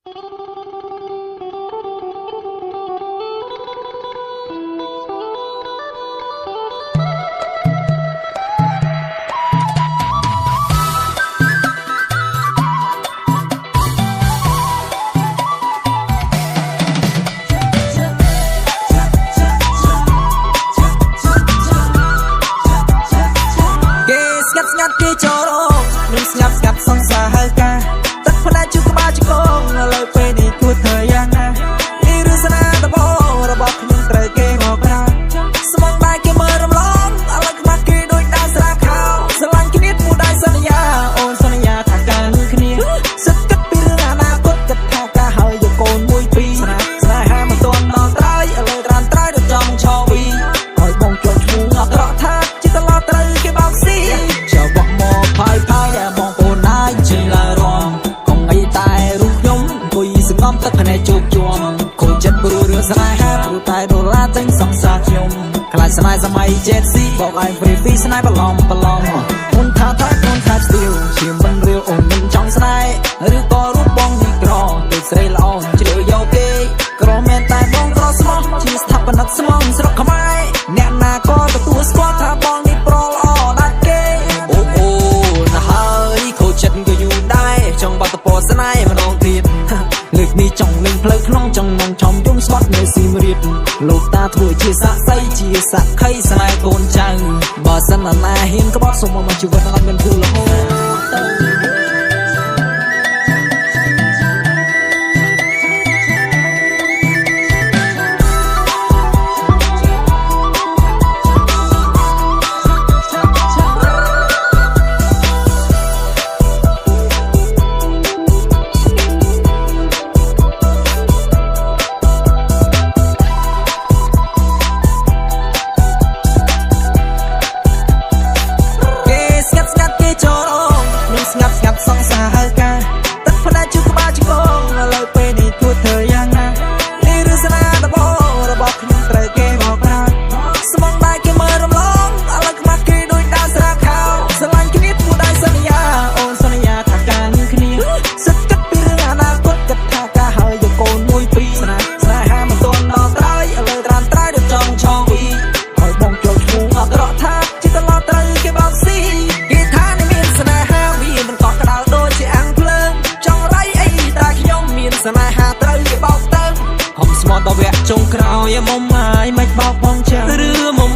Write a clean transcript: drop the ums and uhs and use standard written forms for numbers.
គេស្ងាត់ស្ងាត់គេចរោខ្ញុំស្ងាត់ស្ងាត់សង្សារហៅការទឹកផ្នែកជួក្បាលជង្គង់ឥឡូវពេលនេះគួរធ្វើយ៉ាងណានេះរឿងស្នាដបងរបស់ខ្ញុំត្រូវគេមកប្រាស្មងដែរគេមើលរំលងឥឡូវខ្មាស់គេដូចដើរស្រាខោស្រឡាញ់គ្នាគួរដែរសន្យាអូនសន្យាថាការគ្នាសិតគិតពីរឿងអនាគតគិតថាការហើយយកកូនមួយពីរស្នេហាមិនទាន់ដល់ត្រើយឥឡូវត្រានត្រើយដល់ចង់ឆវីឲ្យបងជាប់ឈ្មោះអក្រក់ថាជាត្រឡប់ត្រូវគេបោកស៊ីចបោះមកផាយផាយដែលបងប្អូនណាយជិះឡើងរំកុំអីតែរូបខ្ញុំអង្គុយសងំទឹកភ្នែកជោគជាំខូចចិត្តព្រោះរឿងស្នេហាព្រោះតែដុល្លារទិញសង្សារខ្ញុំខ្លាចស្នេហ៍សម័យ Gen Z បោកឲ្យ free free ស្នេហ៍បន្លំបន្លំអូនថាថាអូនថាស្ទៀវជាមិនរៀវអូនមិនចង់ស្នេហ៍ឬក៏រូបបងនេះក្រដូចស្រីល្អជ្រើយកគេក្រមែនតែបងក្រស្មោះជាស្ថាបនិកស្មងស្រុកខ្មែរអ្នកណាក៏ទទួលស្គាល់ថាបងនេះប្រល្អដាច់គេអូអូណាស់ហើយខូចចិត្តក៏យូរដែរចង់បាត់តពស្នេហ៍ម្ដងទៀតលើកនេះចង់លេងផ្លូវក្នុងចង់នំឆំយំស្បត់នៅសៀមរាបលោកតាធ្វើជាសាក្សីជាសក្ខីស្នេហ៍កូនចៅបើសិនណាហ៊ានក្បត់សូមមកជីវិតអត់មានគូរហូតទៅ គេស្ងាត់ស្ងាត់គេចរងខ្ញុំស្ងាត់ស្ងាត់សង្សារហៅការទឹកផ្នែកជួក្បាលជង្គង់ឥឡូវពេលនេះគួរធ្វើយ៉ាងណានេះរឿងស្នេហ៍ដំបូងរបស់ខ្ញុំត្រូវគេមកប្រាស្មងដែរគេមើលរំលងឥឡូវខ្មាស់គេដូចដើរស្រាខោស្រឡាញ់គ្នាគួរដែរសន្យាអូនសន្យាថាការគ្នាសិតគិតពីរឿងអនាគតគិតថាការហើយយកកូនមួយពីរស្នេហាមិនទាន់ដល់ត្រើយឥឡូវត្រានត្រើយដល់ចង់ឆវីឲ្យបងចូលឈ្មោះអក្រក់ថាជាត្រឡប់ត្រូវគេបោកស៊ីគេថានេះមានស្នេហាវាមិនកក់ក្ដៅដូចជាអាំងភ្លើងចង់រៃអីតែខ្ញុំមានស្នេហាត្រូវគេបោកទៅហំស្មត់ដល់វគ្គចុងក្រោយមុំអាយមិនបោកបងចាឬមុំ